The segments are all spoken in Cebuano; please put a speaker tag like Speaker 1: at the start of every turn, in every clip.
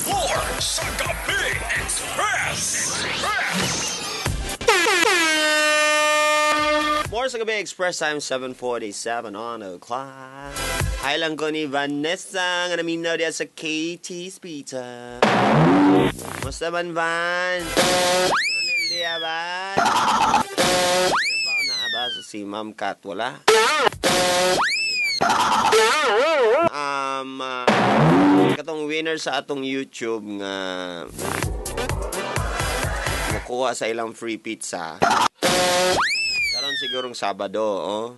Speaker 1: More sa Gabi Express.
Speaker 2: More sa Gabi Express time, 7:47 on the clock. Hi lang ko ni Vanessa nga naminaw diya sa KT's Pizza. Musta man, Van? Ronel diya, Van? Na ba si Ma'am Kat? Wala? Katong winner sa atong YouTube nga mukuha sa ilang free pizza. Karon sigurong Sabado, oh.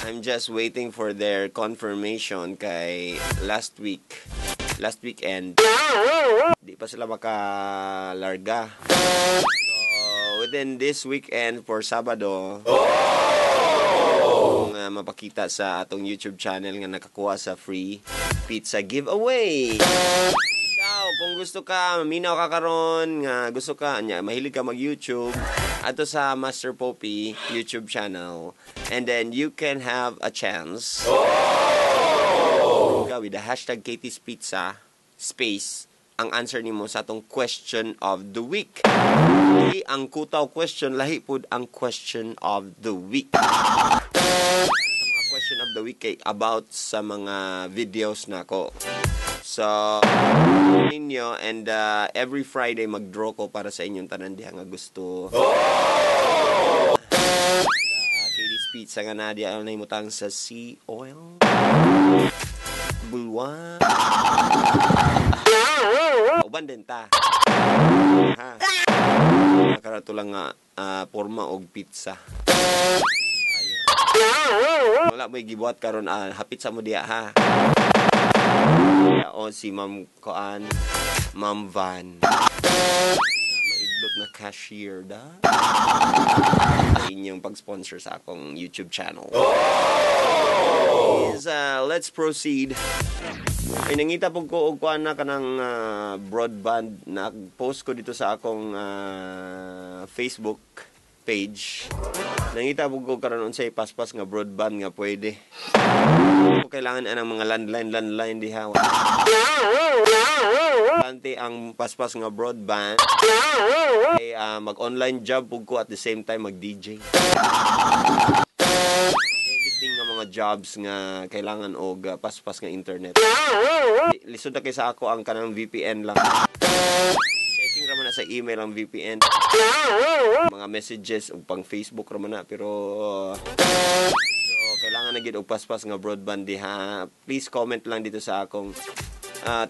Speaker 2: I'm just waiting for their confirmation kay last week, last weekend, di pa sila makalarga. So, within this weekend for Sabado, kung mapakita sa atong YouTube channel nga nakakuha sa free pizza giveaway. Ikaw, kung gusto ka, maminaw ka karon nga gusto ka, anya, mahilig ka mag-YouTube, ato sa Master Poppy YouTube channel. And then you can have a chance with the #Katie'sPizza space ang answer nimo sa atong question of the week. Lahi ang kutaw question, lahi pud ang question of the week. Sa mga question of the week kay about sa mga videos nako. So, ninyo and every Friday mag-draw ko para sa inyong tanan diha nga gusto. Sa Katie's Pizza nga na diha na imutang sa Sea Oil. Bulwa. Uban din ta. Ha. Nakarato lang nga porma og pizza. Ayo. Wala mo'y gibuhat karon, hapit sa mo diha ha. O si Ma'am Koan, Ma'am Van. Maidlot na cashier da. Sa inyong pag-sponsor sa akong YouTube channel. Is, let's proceed. Ay, nangita po ko og kuan na kanang broadband. Nag-post ko dito sa akong Facebook page. Nangita po ko karon unsay paspas nga broadband nga pwede. Ko kailangan anang mga landline landline diha. Importante ang paspas nga broadband. Ay, mag-online job pug ko at the same time mag-DJ. Editing nga mga jobs nga kailangan og paspas nga internet. Lisod na kay sa ako ang kanang VPN lang. Checking ra man na sa email ang VPN. Mga messages ug pang Facebook ra man na, pero so kailangan na gid og paspas nga broadband diha. Please comment lang dito sa akong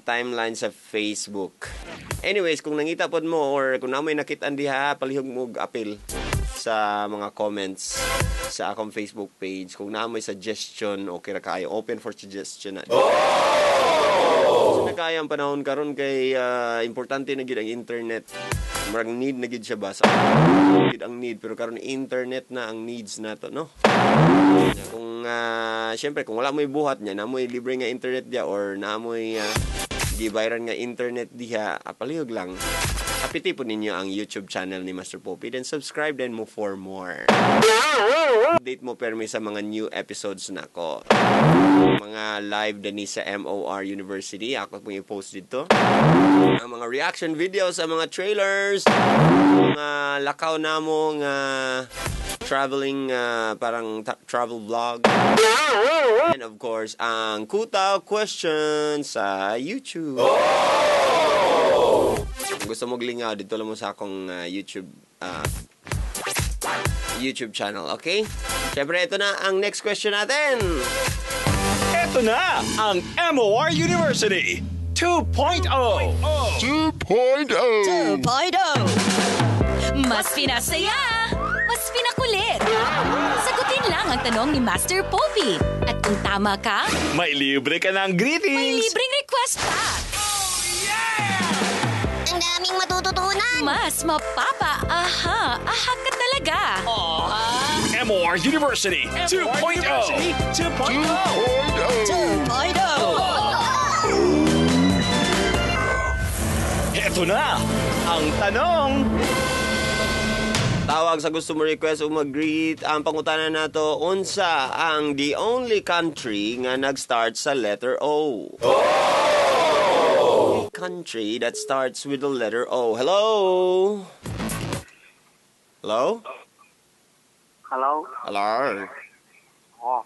Speaker 2: timeline sa Facebook. Anyways, kung nangita pod mo or kung namoy nakit-an diha, palihog mo og apil sa mga comments sa akong Facebook page. Kung namoy suggestion, okay ra kaayo. Open for suggestion na. So, na kaya ang panahon karon kay importante na gid ang internet. Murag need na gid siya ba? Sa gid ang need, pero karon internet na ang needs nato, no? Kung syempre kung wala mo'y buhat niya, namoy libre nga internet diha or namoy gibayaran nga internet diha, palihog lang. Apiti po ninyo ang YouTube channel ni Master Poppy, then subscribe then mo for more. Update mo permi sa mga new episodes nako. Mga live din sa MOR University, ako pong i-post dito. Ang mga reaction videos sa mga trailers, mga lakaw namo nga traveling, parang travel vlog. And of course, ang Kutaw Question sa YouTube. Kung gusto mo glingaw, dito lang mo sa akong YouTube channel, okay? Siyempre, ito na ang next question natin.
Speaker 1: Ito na ang MOR University 2.0.
Speaker 3: 2.0.
Speaker 4: 2.0. Mas pinasaya, mas pinakulit. Sagutin lang ang tanong ni Master Poppy. At kung tama ka,
Speaker 1: may libre ka ng
Speaker 4: may
Speaker 1: greetings.
Speaker 4: Libreng request pa.
Speaker 3: Ang daming matututunan.
Speaker 4: Mas mapapa, aha, aha ka talaga.
Speaker 1: MOR University 2.0. 2.0.
Speaker 4: 2.0.
Speaker 1: Ito na ang tanong.
Speaker 2: Tawag Tawag sa gusto mo request o mag-greet. Ang pangutana nato, unsa ang the only country nga nag-start sa letter O? Oh! Country that starts with the letter O. Hello? Hello?
Speaker 5: Hello?
Speaker 2: Hello?
Speaker 5: Oh.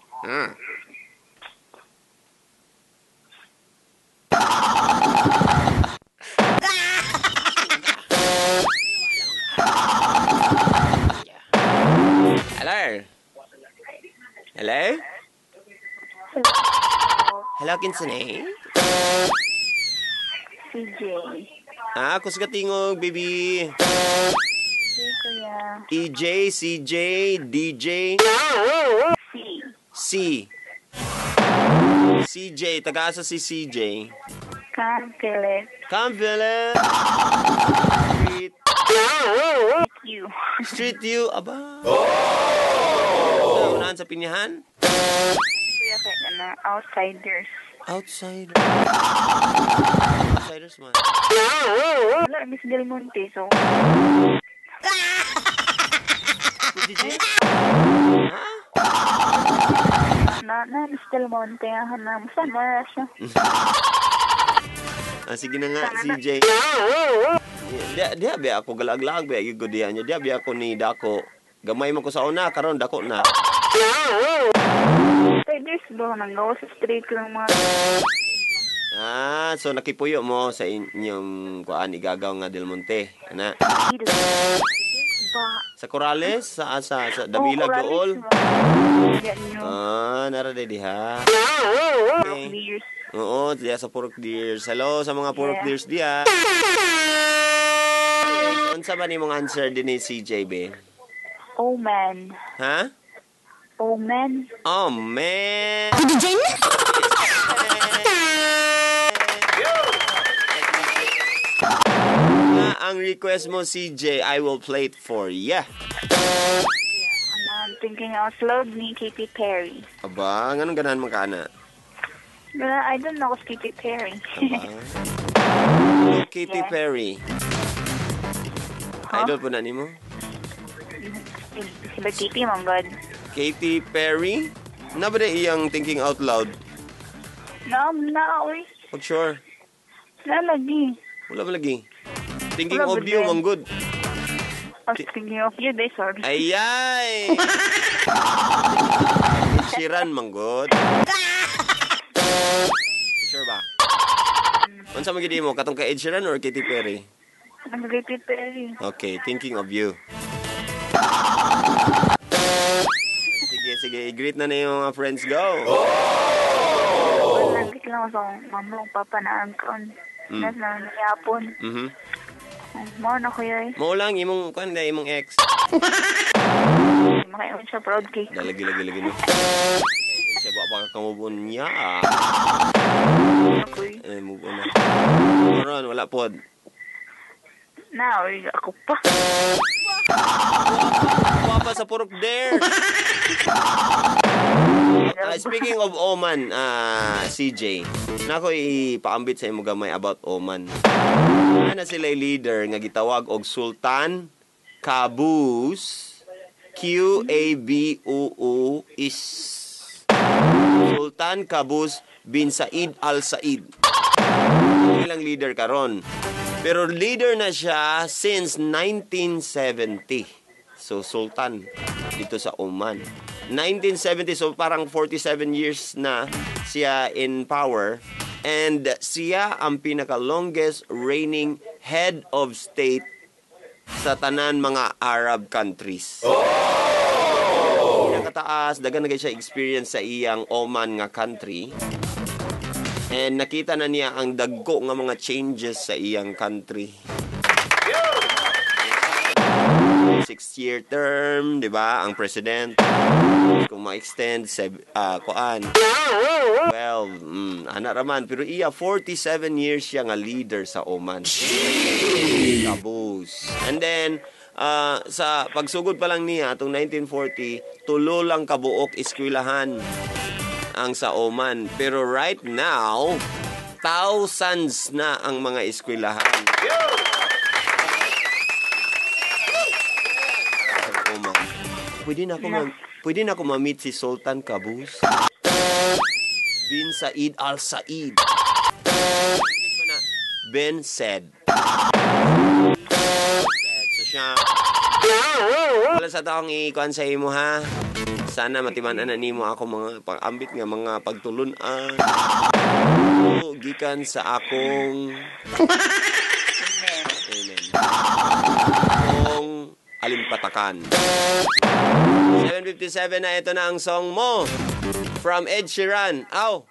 Speaker 2: Hello? Hello? Hello, kinsa ni?
Speaker 6: CJ.
Speaker 2: Ah, kusga tingog, baby.
Speaker 6: CJ, kuya.
Speaker 2: EJ, CJ, DJ,
Speaker 6: C.
Speaker 2: C. CJ, taga-asa si CJ.
Speaker 6: Cam Philip.
Speaker 2: Come, Philip. Street,
Speaker 6: You.
Speaker 2: Street you, aba. Oh! Unahan sa pinyahan?
Speaker 6: Kuya, kay ano, outsiders.
Speaker 2: Outsider. Outsiders man.
Speaker 6: Wala, Miss Del Monte, so...
Speaker 2: DJ? Ha?
Speaker 6: Na, Miss Del Monte, ah, na, sama siya.
Speaker 2: Ah, sige na nga, CJ. Diya, diya, ako galaglag, biya, ko diya niya. Diya, biya ako ni Dako. Gamay man ko sa una, karon dako na.
Speaker 6: Outsiders ba, nanggawa sa street lang mga...
Speaker 2: Ah, so nakipuyo mo sa inyong kuan igagaw nga Del Monte. Ana.
Speaker 6: Ba?
Speaker 2: Sa Corrales, sa Damilag
Speaker 6: Oh,
Speaker 2: dool.
Speaker 6: Corrales ba? Diyan nyo.
Speaker 2: Ah, nara de diha.
Speaker 6: Purok
Speaker 2: Okay.
Speaker 6: Deers.
Speaker 2: Oo, diya sa Purok Deers. Hello sa mga Purok
Speaker 6: Yeah.
Speaker 2: Deers diya. Unsa ba nimong answer din ni CJ be?
Speaker 6: Oh, man.
Speaker 2: Ha?
Speaker 6: Oh, man.
Speaker 2: Oh man. Ang request mo CJ, I will play it for ya.
Speaker 6: Ano, I'm thinking out loud ni Katy Perry.
Speaker 2: Aba, nganong ganahan man ka ana?
Speaker 6: Wala, I don't know kung Katy Perry.
Speaker 2: Aba. Katy
Speaker 6: Yeah.
Speaker 2: Perry.
Speaker 6: Huh?
Speaker 2: Idol po na nimo?
Speaker 6: Sila Katy, man God.
Speaker 2: Katy Perry? Na ba na iyang thinking out loud?
Speaker 6: Na, na, uy.
Speaker 2: Pag sure.
Speaker 6: Na, lagi.
Speaker 2: Wala ba lagi? Thinking
Speaker 6: Wala
Speaker 2: of
Speaker 6: ba
Speaker 2: you,
Speaker 6: din?
Speaker 2: man good.
Speaker 6: I was thinking of you, day, sorry.
Speaker 2: Ayay! Sheeran, man good. Sure ba? Unsa man gid mo katong kay Ed Sheeran or Katy Perry?
Speaker 6: Ang Katy Perry.
Speaker 2: Okay, thinking of you. Sige, sige, i-greet na na yung mga friends. Go!
Speaker 6: Wala, nagkit lang ako sa mama, papa na angkon. Nas na, niyapon. Mao na kuya eh.
Speaker 2: Mao lang imong kuan na imong ex.
Speaker 6: Makayon siya proud cake.
Speaker 2: Lagi lagi lagi no. Siya ba pa kamubon niya?
Speaker 6: Kuy.
Speaker 2: Eh, move on na. Karon wala pod.
Speaker 6: Na, uy, ako pa.
Speaker 2: Papa sa Purok there. Speaking of Oman, CJ, nako ipaambit sa imo gamay about Oman. Ana sila leader nga gitawag og Sultan Qaboos, Q A B O O is Sultan Qaboos bin Said Al Said. Ang ilang leader karon. Pero leader na siya since 1970. So, Sultan dito sa Oman. 1970, so parang 47 years na siya in power. And siya ang pinaka-longest reigning head of state sa tanan mga Arab countries. Pinakataas, dagan na siya experience sa iyang Oman nga country. And nakita na niya ang dagko nga mga changes sa iyang country. 6-year term, di ba? Ang president. Kung ma-extend, kuan. 12. Ana raman. Pero iya, 47 years siya nga leader sa Oman. Qaboos. And then, sa pagsugod pa lang niya, atong 1940, tulo lang kabuok eskwelahan ang sa Oman. Pero right now, thousands na ang mga eskwelahan. Pwede na ako ma-meet si Sultan Qaboos bin Said Al Said. English pa na. Ben said. Said. So siya. Wala sa taong ikuan sa imo, ha. Sana matiman-an na nimo ako mga pang-ambit nga mga pagtulun-an. Gikan sa akong
Speaker 6: Amen.
Speaker 2: Amen. Akong alimpatakan. 7:57 na, ito na ang song mo. From Ed Sheeran. Aw!